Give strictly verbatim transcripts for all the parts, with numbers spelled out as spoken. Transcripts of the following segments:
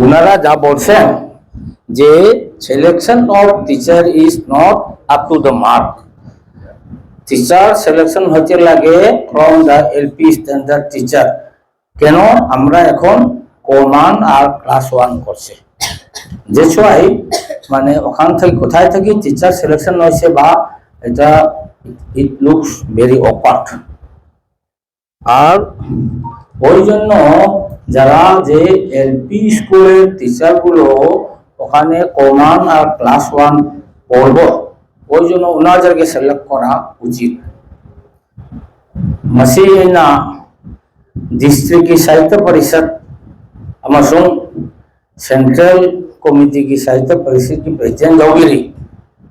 ওনারা যা বলছেন যে selection of teacher is not up to the mark, teacher selection হতে লাগে from the L P standard teacher। কেন আমরা এখন কমান আর ক্লাস ওয়ান করছে, যে ছয় মানে ওখান থেকে কোথায় থেকে টিচার সিলেকশন হয়েছে বা এটা, it looks very awkward। আর ওই জন্য যারা যে এলপি স্কুলের টিচারগুলো ওখানে কমান আর ক্লাস ওয়ান পড়ব, ওই জন্য ওনাদেরকে সিলেক্ট করা উচিত। ꯃꯁꯤ ꯑꯩꯅ ꯗꯤꯁꯇ꯭ꯔꯤꯛꯀꯤ ꯁꯥꯍꯤꯇ꯭ꯌ ꯄꯔꯤꯁꯠ ꯑꯃꯁꯨꯡ ꯁꯦꯟꯇ꯭ꯔꯦꯜ ꯀꯣꯃꯤꯇꯤꯒꯤ ꯁꯥꯍꯤꯇ꯭ꯌ ꯄꯔꯤꯁꯠꯀꯤ ꯄ꯭ꯔꯦꯁꯤꯗꯦꯟ ꯂꯧꯕꯤꯔꯤ꯫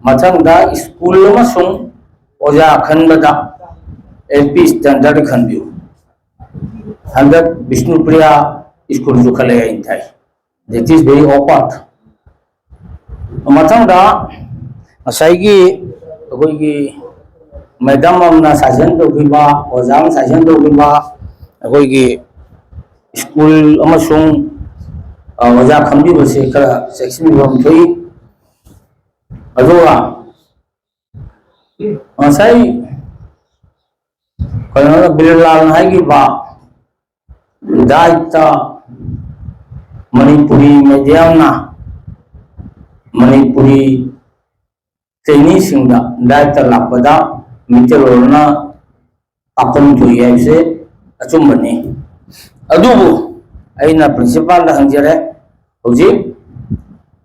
ꯃꯊꯪꯗ ꯁ꯭ꯀꯨꯜ ꯑꯃꯁꯨꯡ ꯑꯣꯖꯥ ꯈꯟꯕꯗ ꯑꯦꯜ ꯄꯤ ꯁ꯭ꯇꯦꯟꯗꯔꯗ ꯈꯟꯕꯤꯌꯨ꯫ ꯍꯟꯗꯛ ꯕꯤꯁꯅꯨꯄ꯭ꯔꯤꯌꯥ ꯁ꯭ꯀꯨꯜꯁꯨ ꯈꯜꯂꯦ ꯑꯩꯅ ꯇꯥꯏ꯫ That is very awkward. ꯃꯊꯪꯗ ꯉꯁꯥꯏꯒꯤ ꯑꯩꯈꯣꯏꯒꯤ ꯃꯦꯗꯥꯝ ꯑꯃꯅ ꯁꯖꯦꯁꯟ ꯇꯧꯈꯤꯕ, ꯑꯣꯖꯥ ꯑꯃ ꯁꯖꯦꯁꯟ ꯇꯧꯈꯤꯕ, ꯑꯩꯈꯣꯏꯒꯤ ꯁ꯭ꯀꯨꯜ ꯑꯃꯁꯨꯡ ꯑ, ꯑꯣꯖꯥ ꯈꯟꯕꯤꯕꯁꯦ ꯈꯔ ꯆꯦꯛꯁꯤꯟꯕꯤꯕ ꯑꯃ ꯊꯣꯛꯏ꯫ ꯑꯗꯨꯒ ꯉꯁꯥꯏ ꯀꯩꯅꯣꯅ, ꯕꯤꯔꯂꯥꯜꯅ ꯍꯥꯏꯈꯤꯕ ꯗꯥꯏꯠꯇ ꯃꯅꯤꯄꯨꯔꯤ ꯃꯦꯗꯤꯌꯝꯅ ꯃꯅꯤꯄꯨꯔꯤ ꯇ꯭ꯔꯦꯅꯤꯁꯤꯡꯗ ꯗꯥꯏꯠꯇ ꯂꯥꯛꯄꯗ ꯃꯤꯇꯩꯂꯣꯟꯅ ꯄꯥꯛꯐꯝ ꯊꯣꯛꯏ ꯍꯥꯏꯕꯁꯦ ꯑꯆꯨꯝꯕꯅꯤ꯫ ꯑꯗꯨꯕꯨ ꯑꯩꯅ ꯄ꯭ꯔꯤꯟꯁꯤꯄꯥꯜꯗ ꯍꯪꯖꯔꯦ, ꯍꯧꯖꯤꯛ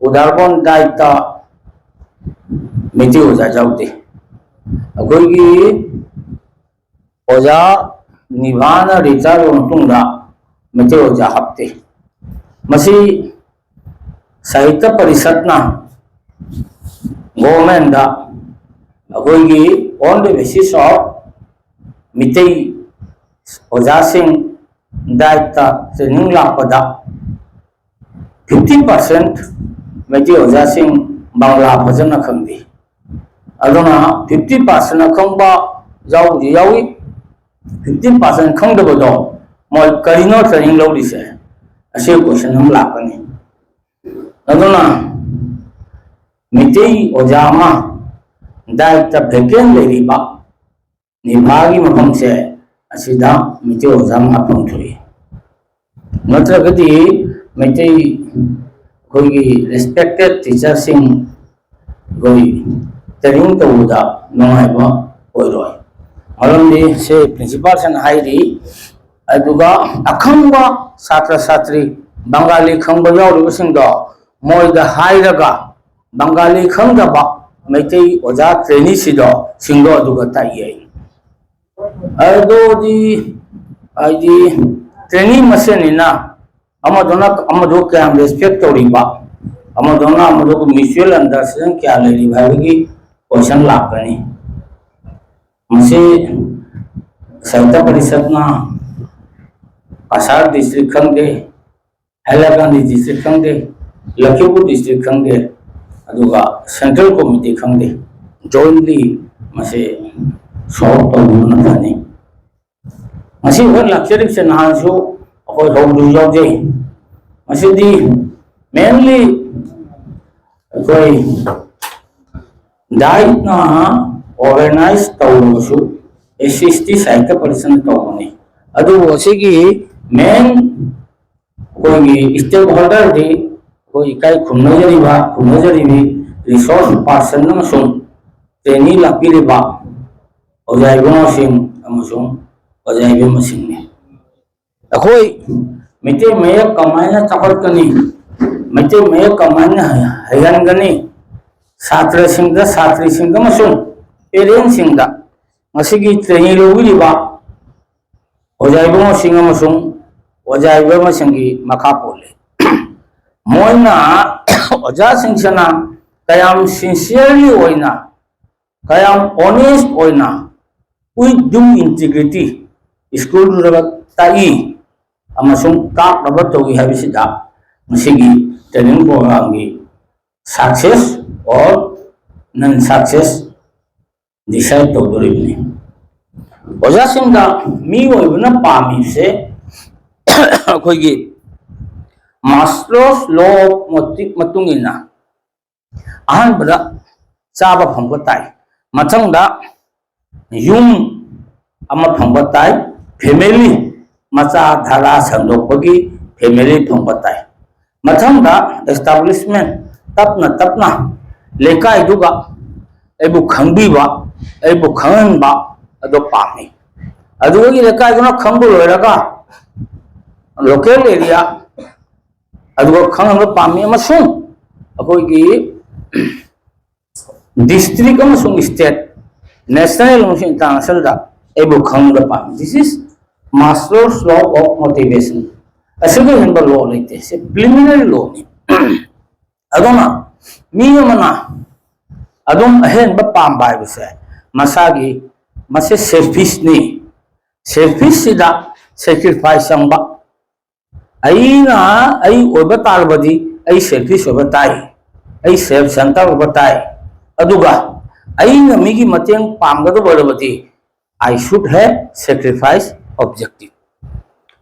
ꯎꯗꯥꯔꯕꯣꯟ ꯗꯥꯏꯠꯇ ꯃꯩꯇꯩ ꯑꯣꯖꯥ ꯌꯥꯎꯗꯦ꯫ ꯑꯩꯈꯣꯏꯒꯤ ꯑꯣꯖꯥ ꯅꯤꯚꯥꯅ ꯔꯤꯇꯥꯌꯔ ꯑꯣꯏꯔꯕ ꯃꯇꯨꯡꯗ ꯃꯩꯇꯩ ꯑꯣꯖꯥ ꯍꯥꯞꯇꯦ꯫ ꯃꯁꯤ ꯁꯥꯍꯤꯇ꯭ꯌ ꯄꯔꯤꯁꯠꯅ ꯒꯣꯚꯔꯟꯃꯦꯟꯗ ꯑꯩꯈꯣꯏꯒꯤ on the basis of Meitei ꯑꯣꯖꯥꯁꯤꯡ ꯗꯥꯏꯠꯇ ꯇ꯭ꯔꯦꯅꯤꯡ ꯂꯥꯛꯄꯗ ꯐꯤꯐꯇꯤ ꯄꯥꯔꯁꯦꯟ ꯃꯩꯇꯩ ꯑꯣꯖꯥꯁꯤꯡ ꯕꯪꯂꯥ ꯐꯖꯅ ꯈꯪꯗꯦ꯫ ꯑꯗꯨꯅ ꯐꯤꯐꯇꯤ ꯄꯥꯔꯁꯦꯟ ꯑꯈꯪꯕ ꯌꯥꯎꯕꯨꯗꯤ ꯌꯥꯎꯏ, ꯐꯤꯐꯇꯤꯟ ꯄꯥꯔꯁꯦꯟ ꯈꯪꯗꯕꯗꯣ ꯃꯣꯏ ꯀꯔꯤꯅꯣ ꯇ꯭ꯔꯦꯅꯤꯡ ꯂꯧꯔꯤꯁꯦ? ꯑꯁꯤ ꯀꯣꯏꯁꯟ ꯑꯃ ꯂꯥꯛꯀꯅꯤ꯫ ꯑꯗꯨꯅ ꯃꯩꯇꯩ ꯑꯣꯖꯥ ꯑꯃ ꯗꯥꯏꯠꯇ ꯚꯦꯀꯦꯟ ꯂꯩꯔꯤꯕ ꯅꯤꯚꯥꯒꯤ ꯃꯐꯝꯁꯦ, ꯑꯁꯤꯗ ꯃꯩꯇꯩ ꯑꯣꯖꯥ ꯑꯃ ꯍꯥꯞꯐꯝ ꯊꯣꯛꯏ꯫ ꯅꯠꯇ꯭ꯔꯒꯗꯤ ꯃꯩꯇꯩ ꯑꯩꯈꯣꯏꯒꯤ ꯔꯦꯁꯄꯦꯛꯇꯦꯠ ꯇꯤꯆꯔꯁꯤꯡ ꯑꯩꯈꯣꯏ ꯇ꯭ꯔꯦꯅꯤꯡ ꯇꯧꯕꯗ ꯅꯨꯡꯉꯥꯏꯕ ꯑꯣꯏꯔꯣꯏ꯫ ꯃꯔꯝꯗꯤ ꯁꯦ ꯄ꯭ꯔꯤꯟꯁꯤꯄꯥꯜꯁꯤꯅ ꯍꯥꯏꯔꯤ, ꯑꯗꯨꯒ ꯑꯈꯪꯕ ꯁꯥꯇ꯭ꯔ ꯁꯥꯇ꯭ꯔꯤ ꯕꯪꯒꯥꯂꯤ ꯈꯪꯕ ꯌꯥꯎꯔꯤꯕꯁꯤꯡꯗꯣ ꯃꯣꯏꯗ ꯍꯥꯏꯔꯒ ꯕꯪꯒꯥꯂꯤ ꯈꯪꯗꯕ ꯃꯩꯇꯩ ꯑꯣꯖꯥ ꯇ꯭ꯔꯦꯅꯤꯁꯤꯗꯣ ꯁꯤꯡꯗꯣ ꯑꯗꯨꯒ ꯇꯥꯛꯏ꯫ ꯑꯗꯨꯗꯤ ꯍꯥꯏꯗꯤ ꯇ꯭ꯔꯦꯅꯤ ꯃꯁꯦꯟꯅꯤꯅ ꯑꯃꯗꯨꯅ ꯑꯃꯗꯨ ꯀꯌꯥꯝ ꯔꯦꯁꯄꯦꯛ ꯇꯧꯔꯤꯕ, ꯑꯃꯗꯨꯅ ꯑꯃꯗꯨꯒ ꯃ꯭ꯌꯨꯆꯨꯋꯦꯜ ꯑꯟꯗꯔꯁꯇꯦꯟꯗꯤꯡ ꯀꯌꯥ ꯂꯩꯔꯤꯕ ꯍꯥꯏꯕꯒꯤ ꯀꯣꯏꯁꯟ ꯂꯥꯛꯀꯅꯤ꯫ ꯃꯁꯤ ꯁꯥꯍꯤꯇ꯭ꯌ ꯄꯔꯤꯁꯠꯅ ꯀꯁꯥꯔ ꯗꯤꯁꯇ꯭ꯔꯤꯛ ꯈꯪꯗꯦ, ꯍꯥꯏꯂꯥꯀꯥꯟꯗꯤ ꯗꯤꯁꯇ꯭ꯔꯤꯛ ꯈꯪꯗꯦ, ꯂꯈꯤꯄꯨꯔ ꯗꯤꯁꯇ꯭ꯔꯤꯛ ꯈꯪꯗꯦ, ꯑꯗꯨꯒ ꯁꯦꯟꯇ꯭ꯔꯦꯜ ꯀꯣꯃꯤꯇꯤ ꯈꯪꯗꯦ, ꯖꯣꯏꯟꯂꯤ ꯃꯁꯤ ꯁꯣꯜꯕ ꯇꯧꯕꯅ ꯐꯅꯤ꯫ ꯉꯁꯤ ꯑꯩꯈꯣꯏ ꯂꯥꯛꯆꯔꯤꯕꯁꯦ ꯅꯍꯥꯟꯁꯨ ꯑꯩꯈꯣꯏ ꯍꯧꯗꯨ ꯌꯥꯎꯖꯩ꯫ ꯃꯁꯤꯗꯤ ꯃꯦꯟꯂꯤ ꯑꯩꯈꯣꯏ ꯗꯥꯏꯠꯅ ꯑꯣꯔꯒꯅꯥꯏꯖ ꯇꯧꯔꯕꯁꯨ ꯑꯦꯁꯤꯁꯇꯤ ꯁꯥꯍꯤꯇ꯭ꯌ ꯄꯔꯤꯁꯠꯅ ꯇꯧꯕꯅꯤ꯫ ꯑꯗꯨꯕꯨ ꯑꯁꯤꯒꯤ ꯃꯦꯟ ꯑꯩꯈꯣꯏꯒꯤ ꯁ꯭ꯇꯦꯛ ꯍꯣꯜꯗꯔꯗꯤ ꯑꯩꯈꯣꯏ ꯏꯀꯥꯏ ꯈꯨꯝꯅꯖꯔꯤꯕ, ꯈꯨꯝꯅꯖꯔꯤꯕꯤ ꯔꯤꯁꯣꯔꯁ ꯄꯥꯔꯁꯟ ꯑꯃꯁꯨꯡ ꯇ꯭ꯔꯦꯅꯤ ꯂꯥꯛꯄꯤꯔꯤꯕ ꯑꯣꯖꯥ ꯏꯕꯨꯡꯉꯣꯁꯤꯡ ꯑꯃꯁꯨꯡ ꯑꯣꯖꯥ ꯏꯕꯦꯝꯃꯁꯤꯡꯅꯤ꯫ ꯑꯩꯈꯣꯏ ꯃꯩꯇꯩ ꯃꯌꯦꯛ ꯀꯃꯥꯏꯅ ꯆꯥꯎꯈꯠꯀꯅꯤ, ꯃꯩꯇꯩ ꯃꯌꯦꯛ ꯀꯃꯥꯏꯅ ꯍꯩꯍꯟꯒꯅꯤ, ꯁꯥꯇ꯭ꯔꯁꯤꯡꯗ, ꯁꯥꯇ꯭ꯔꯤꯁꯤꯡꯗ ꯑꯃꯁꯨꯡ ꯄꯦꯔꯦꯟꯁꯤꯡꯗ ꯉꯁꯤꯒꯤ ꯇ꯭ꯔꯦꯅꯤꯡ ꯂꯧꯕꯤꯔꯤꯕ ꯑꯣꯖꯥ ꯏꯕꯨꯡꯉꯣꯁꯤꯡ ꯑꯃꯁꯨꯡ ꯑꯣꯖꯥ ꯏꯕꯦꯝꯃꯁꯤꯡꯒꯤ ꯃꯈꯥ ꯄꯣꯜꯂꯤ꯫ ꯃꯣꯏꯅ, ꯑꯣꯖꯥꯁꯤꯡꯁꯤꯅ ꯀꯌꯥꯝ ꯁꯤꯟꯁꯤꯌꯔꯂꯤ ꯑꯣꯏꯅ, ꯀꯌꯥꯝ ꯑꯣꯅꯦꯁ ꯑꯣꯏꯅ, with due integrity ꯁ꯭ꯀꯨꯜꯗꯨꯗ ꯇꯥꯛꯏ ꯑꯃꯁꯨꯡ ꯇꯥꯛꯅꯕ ꯇꯧꯏ ꯍꯥꯏꯕꯁꯤꯗ ꯃꯁꯤꯒꯤ ꯇ꯭ꯔꯦꯅꯤꯡ ꯄ꯭ꯔꯣꯒ꯭ꯔꯥꯝꯒꯤ success or non success decide ꯇꯧꯗꯣꯔꯤꯕꯅꯤ꯫ ꯑꯣꯖꯥꯁꯤꯡꯗ ꯃꯤꯑꯣꯏꯕꯅ ꯄꯥꯝꯃꯤꯕꯁꯦ ꯑꯩꯈꯣꯏꯒꯤ Maslow's law of ꯃꯇꯨꯡ ꯏꯟꯅ ꯑꯍꯥꯟꯕꯗ ꯆꯥꯕ ꯐꯪꯕ ꯇꯥꯏ, ꯃꯊꯪꯗ ꯌꯨꯝ ꯑꯃ ꯐꯪꯕ ꯇꯥꯏ, family, ꯃꯆꯥ ꯙꯔꯥ ꯁꯟꯗꯣꯛꯄꯒꯤ family ꯐꯪꯕ ꯇꯥꯏ, ꯃꯊꯪꯗ establishment, ꯇꯞꯅ ꯇꯞꯅ ꯂꯩꯀꯥꯏꯗꯨꯒ ꯑꯩꯕꯨ ꯈꯪꯕꯤꯕ, ꯑꯩꯕꯨ ꯈꯪꯍꯟꯕ ꯑꯗꯣ ꯄꯥꯝꯃꯤ꯫ ꯑꯗꯨꯒꯤ ꯂꯩꯀꯥꯏꯗꯨꯅ ꯈꯪꯕ ꯂꯣꯏꯔꯒ local area ꯑꯗꯨꯒ ꯈꯪꯍꯟꯕ ꯄꯥꯝꯃꯤ, ꯑꯃꯁꯨꯡ ꯑꯩꯈꯣꯏꯒꯤ district ꯑꯃꯁꯨꯡ state, national ꯑꯃꯁꯨꯡ internationalꯗ ꯑꯩꯕꯨ ꯈꯪꯕ ꯄꯥꯝꯃꯤ꯫ This is Maslow's law of motivation. ꯑꯁꯤꯒ ꯍꯦꯟꯕ law ꯂꯩꯇꯦ꯫ ꯁꯤ preliminary lawꯅꯤ꯫ ꯑꯗꯨꯅ ꯃꯤ ꯑꯃꯅ ꯑꯗꯨꯝ ꯑꯍꯦꯟꯕ ꯄꯥꯝꯕ ꯍꯥꯏꯕꯁꯦ ꯃꯁꯥꯒꯤ, ꯃꯁꯤ selfishꯅꯤ꯫ Selfishꯁꯤꯗ sacrifice ꯆꯪꯕ꯫ ꯑꯩꯅ ꯑꯩ ꯑꯣꯏꯕ ꯇꯥꯔꯕꯗꯤ ꯑꯩ selfish ꯑꯣꯏꯕ ꯇꯥꯏ, ꯑꯩ self centre ꯑꯣꯏꯕ ꯇꯥꯏ꯫ ꯑꯗꯨꯒ ꯑꯩꯅ ꯃꯤꯒꯤ ꯃꯇꯦꯡ ꯄꯥꯡꯒꯗꯕ ꯑꯣꯏꯔꯕꯗꯤ I should have sacrifice objective꯫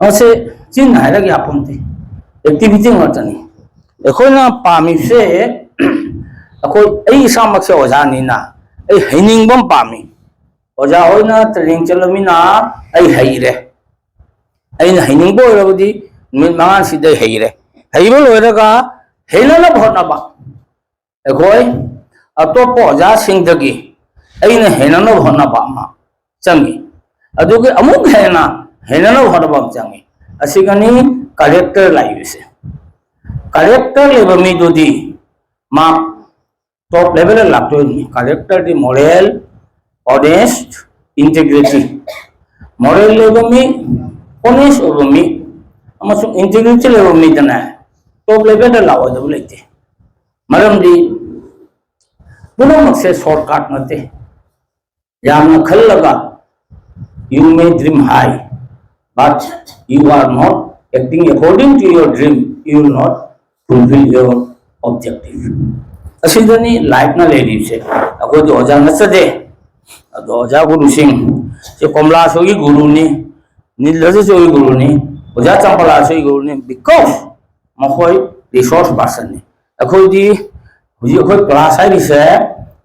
ꯃꯁꯦ ꯆꯤꯟꯅ ꯍꯥꯏꯔꯒ ꯌꯥꯄꯣꯟꯇꯦ, activity ꯉꯥꯛꯇꯅꯤ꯫ ꯑꯩꯈꯣꯏꯅ ꯄꯥꯝꯃꯤꯁꯦ, ꯑꯩꯈꯣꯏ, ꯑꯩ ꯏꯁꯥꯃꯛꯁꯦ ꯑꯣꯖꯥꯅꯤꯅ ꯑꯩ ꯍꯩꯅꯤꯡꯕ ꯑꯃ ꯄꯥꯝꯃꯤ꯫ ꯑꯣꯖꯥ ꯍꯣꯏꯅ training ꯆꯠꯂꯃꯤꯅ ꯑꯩ ꯍꯩꯔꯦ꯫ ꯑꯩꯅ ꯍꯩꯅꯤꯡꯕ ꯑꯣꯏꯔꯕꯗꯤ ꯅꯨꯃꯤꯠ ꯃꯉꯥꯁꯤꯗ ꯑꯩ ꯍꯩꯔꯦ꯫ ꯍꯩꯕ ꯂꯣꯏꯔꯒ ꯍꯦꯟꯅꯅꯕ ꯍꯣꯠꯅꯕ꯫ ꯑꯩꯈꯣꯏ ꯑꯇꯣꯞꯄ ꯑꯣꯖꯥꯁꯤꯡꯗꯒꯤ ꯑꯩꯅ ꯍꯦꯟꯅꯅꯕ ꯍꯣꯠꯅꯕ ꯑꯃ ꯆꯪꯉꯤ꯫ ꯑꯗꯨꯒꯤ ꯑꯃꯨꯛ ꯍꯦꯟꯅ ꯍꯦꯟꯅꯅꯕ ꯍꯣꯠꯅꯕ ꯑꯃ ꯆꯪꯉꯤ꯫ ꯑꯁꯤꯒꯅꯤ character ꯂꯥꯛꯏꯕꯁꯦ꯫ Character ꯂꯩꯕ ꯃꯤꯗꯨꯗꯤ ꯃꯥ top levelꯗ ꯂꯥꯛꯇꯣꯏꯅꯤ꯫ Characterꯗꯤ moral, honest, integrity꯫ Moral ꯂꯩꯕ ꯃꯤ, honest ꯑꯣꯏꯕ ꯃꯤ, ꯑꯃꯁꯨꯡ integrity ꯂꯩꯕ ꯃꯤꯗꯅꯦ top levelꯗ ꯂꯥꯛꯑꯣꯏꯗꯕ ꯂꯩꯇꯦ꯫ ꯃꯔꯝꯗꯤ ꯄꯨꯝꯅꯃꯛꯁꯦ shortcut ꯅꯠꯇꯦ꯫ ꯌꯥꯝꯅ ꯈꯜꯂꯒ you may dream high, but you are not acting according to your dream, you will not fulfill your objective꯫ ꯑꯁꯤꯗꯅꯤ lifeꯅ ꯂꯩꯔꯤꯕꯁꯦ꯫ ꯑꯩꯈꯣꯏꯗꯤ ꯑꯣꯖꯥ ꯅꯠꯆꯗꯦ꯫ ꯑꯗꯣ ꯑꯣꯖꯥ ꯒꯨꯔꯨꯁꯤꯡ, ꯁꯤ ꯀꯣꯃꯂꯥꯁꯨ ꯑꯩꯒꯤ ꯒꯨꯔꯨꯅꯤ, ꯅꯤꯜ ꯑꯁꯤꯁꯨ ꯑꯩꯒꯤ ꯒꯨꯔꯨꯅꯤ, ꯑꯣꯖꯥ ꯆꯝꯄꯂꯥꯁꯨ ꯑꯩꯒꯤ ꯒꯨꯔꯨꯅꯤ꯫ Because ꯃꯈꯣꯏ resource personꯅꯤ꯫ ꯑꯩꯈꯣꯏꯗꯤ ꯍꯧꯖꯤꯛ ꯑꯩꯈꯣꯏ class ꯍꯥꯏꯔꯤꯁꯦ,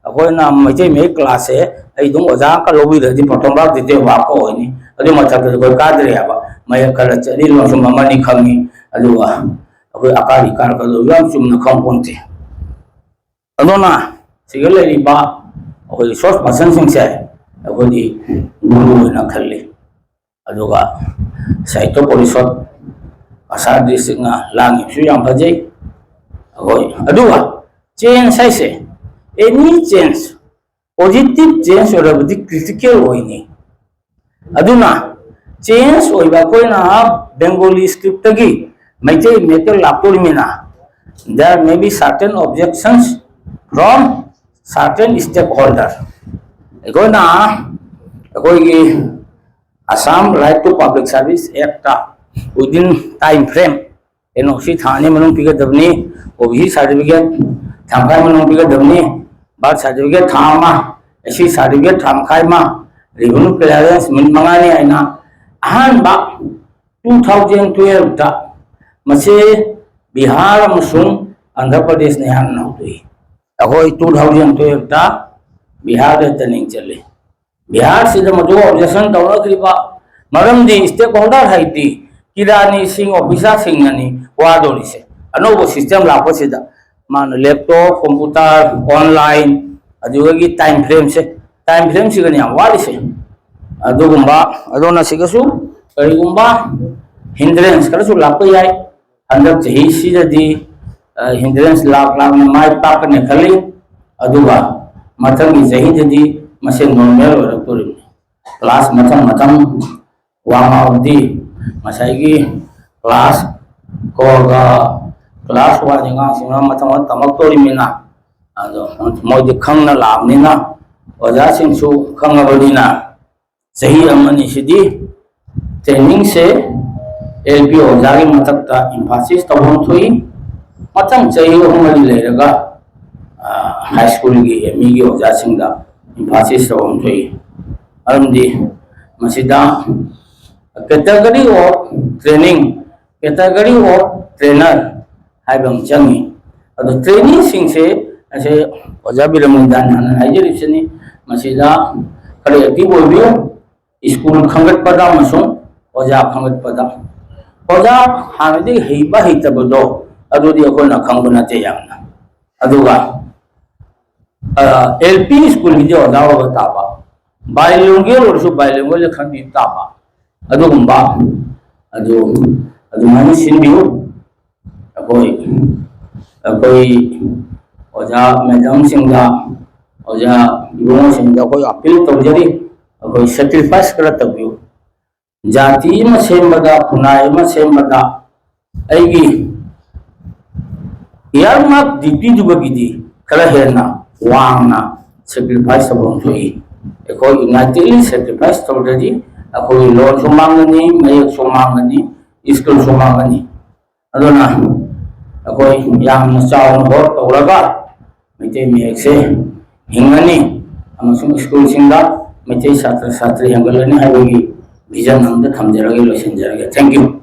ꯑꯩꯈꯣꯏꯅ ꯃꯩꯇꯩ ꯃꯌꯦꯛ classꯁꯦ ꯑꯩ ꯑꯗꯨꯝ ꯑꯣꯖꯥ ꯑꯃꯈꯛ ꯂꯧꯕꯤꯔꯗꯤ ꯄ꯭ꯔꯣꯇꯣꯟ ꯚꯥꯔꯕ ꯗꯤꯇꯦꯜ ꯚꯥꯔꯕꯀ ꯑꯣꯏꯅꯤ꯫ ꯑꯗꯨ ꯃꯊꯛꯇꯗꯤ ꯑꯩꯈꯣꯏ ꯀꯥꯗ꯭ꯔꯦ ꯍꯥꯏꯕ, ꯃꯌꯦꯛ ꯈꯔ ꯆꯠꯂꯤ ꯂꯣꯟꯁꯨꯝ ꯑꯃꯅꯤ ꯈꯪꯉꯤ, ꯑꯗꯨꯒ ꯑꯩꯈꯣꯏ ꯑꯀꯥꯔꯤ ꯀꯥꯔꯛꯀꯗꯧ ꯌꯥꯝ ꯆꯨꯝꯅ ꯈꯪ ꯄꯣꯟꯇꯦ꯫ ꯑꯗꯨꯅ ꯁꯤꯗ ꯂꯩꯔꯤꯕ ꯑꯩꯈꯣꯏ resource personꯁꯤꯡꯁꯦ ꯑꯩꯈꯣꯏꯗꯤ ꯒꯨꯔꯨ ꯑꯣꯏꯅ ꯈꯜꯂꯤ꯫ ꯑꯗꯨꯒ ꯁꯥꯍꯤꯇ꯭ꯌ ꯄꯔꯤꯁꯠ ꯀꯁꯥꯔ districtꯅ ꯂꯥꯡꯉꯤꯕꯁꯨ ꯌꯥꯝ ꯐꯖꯩ꯫ ꯑꯩꯈꯣꯏ ꯑꯗꯨꯒ change ꯍꯥꯏꯁꯦ, any change, positive change ꯑꯣꯏꯔꯕꯗꯤ critical ꯑꯣꯏꯅꯤ꯫ ꯑꯗꯨꯅ change ꯑꯣꯏꯕ ꯑꯩꯈꯣꯏꯅ Bengali scriptꯇꯒꯤ Meitei ꯃꯌꯦꯛꯇ ꯂꯥꯛꯇꯣꯔꯤꯃꯤꯅ, there may be certain objections from certain stakeholder꯫ ꯑꯩꯈꯣꯏꯅ ꯑꯩꯈꯣꯏꯒꯤ Assam Right to Public Service Actꯇ within time frame, NOC ꯊꯥ ꯑꯅꯤ ꯃꯅꯨꯡ ꯄꯤꯒꯗꯕꯅꯤ, OBC certificate ꯊꯥ ꯃꯈꯥꯏ ꯃꯅꯨꯡ ꯄꯤꯒꯗꯕꯅꯤ, birth certificate ꯊꯥ ꯑꯃ, SC certificate ꯊꯥ ꯃꯈꯥꯏ ꯑꯃ, revenue clearance ꯅꯨꯃꯤꯠ ꯃꯉꯥꯅꯤ ꯍꯥꯏꯅ ꯑꯍꯥꯟꯕ two thousand twelveꯇ ꯃꯁꯤ ꯕꯤꯍꯥꯔ ꯑꯃꯁꯨꯡ ꯑꯟꯙ꯭ꯔ ꯄ꯭ꯔꯗꯦꯁꯅ ꯏꯍꯥꯟ ꯍꯥꯟꯅ ꯍꯧꯗꯣꯛꯏ꯫ ꯑꯩꯈꯣꯏ two thousand twelveꯇ ꯕꯤꯍꯥꯔꯗ training ꯆꯠꯂꯤ꯫ ꯕꯤꯍꯥꯔꯁꯤꯗ ꯃꯗꯨ objection ꯇꯧꯅꯈ꯭ꯔꯤꯕ ꯃꯔꯝꯗꯤ stakeholder ꯍꯥꯏꯗꯤ ꯀꯤꯔꯥꯅꯤꯁꯤꯡ, officerꯁꯤꯡꯅꯅꯤ ꯋꯥꯗꯧꯔꯤꯁꯦ꯫ ꯑꯅꯧꯕ system ꯂꯥꯛꯄꯁꯤꯗ ꯃꯥꯅ laptop, computer, online, ꯑꯗꯨꯗꯒꯤ time frameꯁꯦ, time frameꯁꯤꯒꯅꯤ ꯌꯥꯝ ꯋꯥꯔꯤꯁꯦ꯫ ꯑꯗꯨꯒꯨꯝꯕ, ꯑꯗꯨꯅ ꯁꯤꯒꯁꯨ ꯀꯔꯤꯒꯨꯝꯕ hindrance ꯈꯔꯁꯨ ꯂꯥꯛꯄ ꯌꯥꯏ꯫ ꯍꯟꯗꯛ ꯆꯍꯤꯁꯤꯗꯗꯤ, ꯑ, hindrance ꯂꯥꯛ ꯂꯥꯛꯅ ꯃꯥꯏ ꯄꯥꯛꯀꯅꯤ ꯈꯜꯂꯤ꯫ ꯑꯗꯨꯒ ꯃꯊꯪꯒꯤ ꯆꯍꯤꯗꯗꯤ ꯃꯁꯤ normal ꯑꯣꯏꯔꯛꯇꯣꯔꯤꯕꯅꯤ꯫ Class ꯃꯊꯪ ꯃꯊꯪ ꯋꯥꯡꯉꯛꯑꯕꯗꯤ ꯉꯁꯥꯏꯒꯤ class fourꯒ class oneꯒꯤ ꯑꯉꯥꯡꯁꯤꯡꯅ ꯃꯊꯪ ꯃꯊꯪ ꯇꯝꯃꯛꯇꯣꯔꯤꯕꯅꯤꯅ, ꯑꯗꯣ ꯃꯣꯏꯗꯤ ꯈꯪꯅ ꯂꯥꯛꯑꯕꯅꯤꯅ, ꯑꯣꯖꯥꯁꯤꯡꯁꯨ ꯈꯪꯉꯕꯅꯤꯅ, ꯆꯍꯤ ꯑꯃꯅꯤ ꯁꯤꯗꯤ trainingꯁꯦ LP ꯑꯣꯖꯥꯒꯤ ꯃꯊꯛꯇ emphasis ꯇꯧꯐꯝ ꯊꯣꯛꯏ꯫ ꯃꯊꯪ ꯆꯍꯤ ꯑꯍꯨꯝ ꯃꯔꯤ ꯂꯩꯔꯒ, ꯑ, high schoolꯒꯤ, MEꯒꯤ ꯑꯣꯖꯥꯁꯤꯡꯗ emphasis ꯇꯧꯐꯝ ꯊꯣꯛꯏ꯫ ꯃꯔꯝꯗꯤ ꯃꯁꯤꯗ category of training, category of trainer ꯍꯥꯏꯕ ꯑꯃ ꯆꯪꯉꯤ꯫ ꯑꯗꯣ ꯇ꯭ꯔꯦꯅꯤꯡꯁꯤꯡꯁꯦ ꯑꯁꯦ ꯑꯣꯖꯥ ꯕꯤꯔꯃꯨꯟꯗꯥꯟ ꯍꯥꯟꯅ ꯍꯥꯏꯖꯔꯤꯕꯁꯤꯅꯤ꯫ ꯃꯁꯤꯗ ꯈꯔ ꯑꯦꯛꯇꯤꯚ ꯑꯣꯏꯕꯤꯌꯨ꯫ ꯁ꯭ꯀꯨꯜ ꯈꯟꯒꯠꯄꯗ ꯑꯃꯁꯨꯡ ꯑꯣꯖꯥ ꯈꯟꯒꯠꯄꯗ, ꯑꯣꯖꯥ ꯍꯥꯟꯅꯗꯤ ꯍꯩꯕ ꯍꯩꯇꯕꯗꯣ ꯑꯗꯨꯗꯤ ꯑꯩꯈꯣꯏꯅ ꯈꯪꯕ ꯅꯠꯇꯦ ꯌꯥꯝꯅ꯫ ꯑꯗꯨꯒ ꯑꯦꯜ ꯄꯤ ꯁ꯭ꯀꯨꯜꯒꯤꯗꯤ ꯑꯣꯖꯥ ꯑꯣꯏꯕ ꯇꯥꯕ, ꯕꯥꯏꯂꯤꯡꯒꯦꯜ ꯑꯣꯏꯔꯁꯨ ꯕꯥꯏꯂꯤꯡꯒꯦꯜꯗ ꯈꯟꯕꯤꯕ ꯇꯥꯕ, ꯑꯗꯨꯒꯨꯝꯕ ꯑꯗꯨ ꯑꯗꯨꯃꯥꯏꯅ ꯁꯤꯟꯕꯤꯌꯨ꯫ ꯑꯩꯈꯣꯏ ꯑꯩꯈꯣꯏ ꯑꯣꯖꯥ ꯃꯦꯗꯥꯝꯁꯤꯡꯗ, ꯑꯣꯖꯥ ꯏꯕꯨꯡꯉꯣꯁꯤꯡꯗ ꯑꯩꯈꯣꯏ ꯑꯄꯤꯜ ꯇꯧꯖꯔꯤ꯫ ꯑꯩꯈꯣꯏ ꯁꯦꯀ꯭ꯔꯤꯐꯥꯏꯁ ꯈꯔ ꯇꯧꯕꯤꯌꯨ꯫ ꯖꯥꯇꯤ ꯑꯃ ꯁꯦꯝꯕꯗ, ꯈꯨꯟꯅꯥꯏ ꯑꯃ ꯁꯦꯝꯕꯗ ꯑꯩꯒꯤ ꯏꯌꯥꯔꯃꯥꯔꯛ ꯗ꯭ꯌꯨꯇꯤꯗꯨꯒꯤꯗꯤ ꯈꯔ ꯍꯦꯟꯅ ꯋꯥꯡꯅ ꯁꯦꯀ꯭ꯔꯤꯐꯥꯏꯁ ꯇꯧꯐꯝ ꯊꯣꯛꯏ꯫ ꯑꯩꯈꯣꯏ ꯌꯨꯅꯥꯏꯇꯦꯗꯂꯤ ꯁꯦꯀ꯭ꯔꯤꯐꯥꯏꯁ ꯇꯧꯗ꯭ꯔꯗꯤ ꯑꯩꯈꯣꯏꯒꯤ ꯂꯣꯟꯁꯨ ꯃꯥꯡꯒꯅꯤ, ꯃꯌꯦꯛꯁꯨ ꯃꯥꯡꯒꯅꯤ, ꯁ꯭ꯀꯨꯜꯁꯨ ꯃꯥꯡꯒꯅꯤ꯫ ꯑꯗꯨꯅ ꯑꯩꯈꯣꯏ ꯌꯥꯝꯅ ꯆꯥꯎꯅ ꯍꯣꯞ ꯇꯧꯔꯒ ꯃꯩꯇꯩ ꯃꯌꯦꯛꯁꯦ ꯍꯤꯡꯒꯅꯤ ꯑꯃꯁꯨꯡ ꯁ꯭ꯀꯨꯜꯁꯤꯡꯗ ꯃꯩꯇꯩ ꯁꯥꯇ꯭ꯔ ꯁꯥꯇ꯭ꯔꯤ ꯍꯦꯟꯒꯠꯂꯅꯤ ꯍꯥꯏꯕꯒꯤ ꯚꯤꯖꯟ ꯑꯃꯗ ꯊꯝꯖꯔꯒ ꯂꯣꯏꯁꯤꯟꯖꯔꯒꯦ꯫ Thank you꯫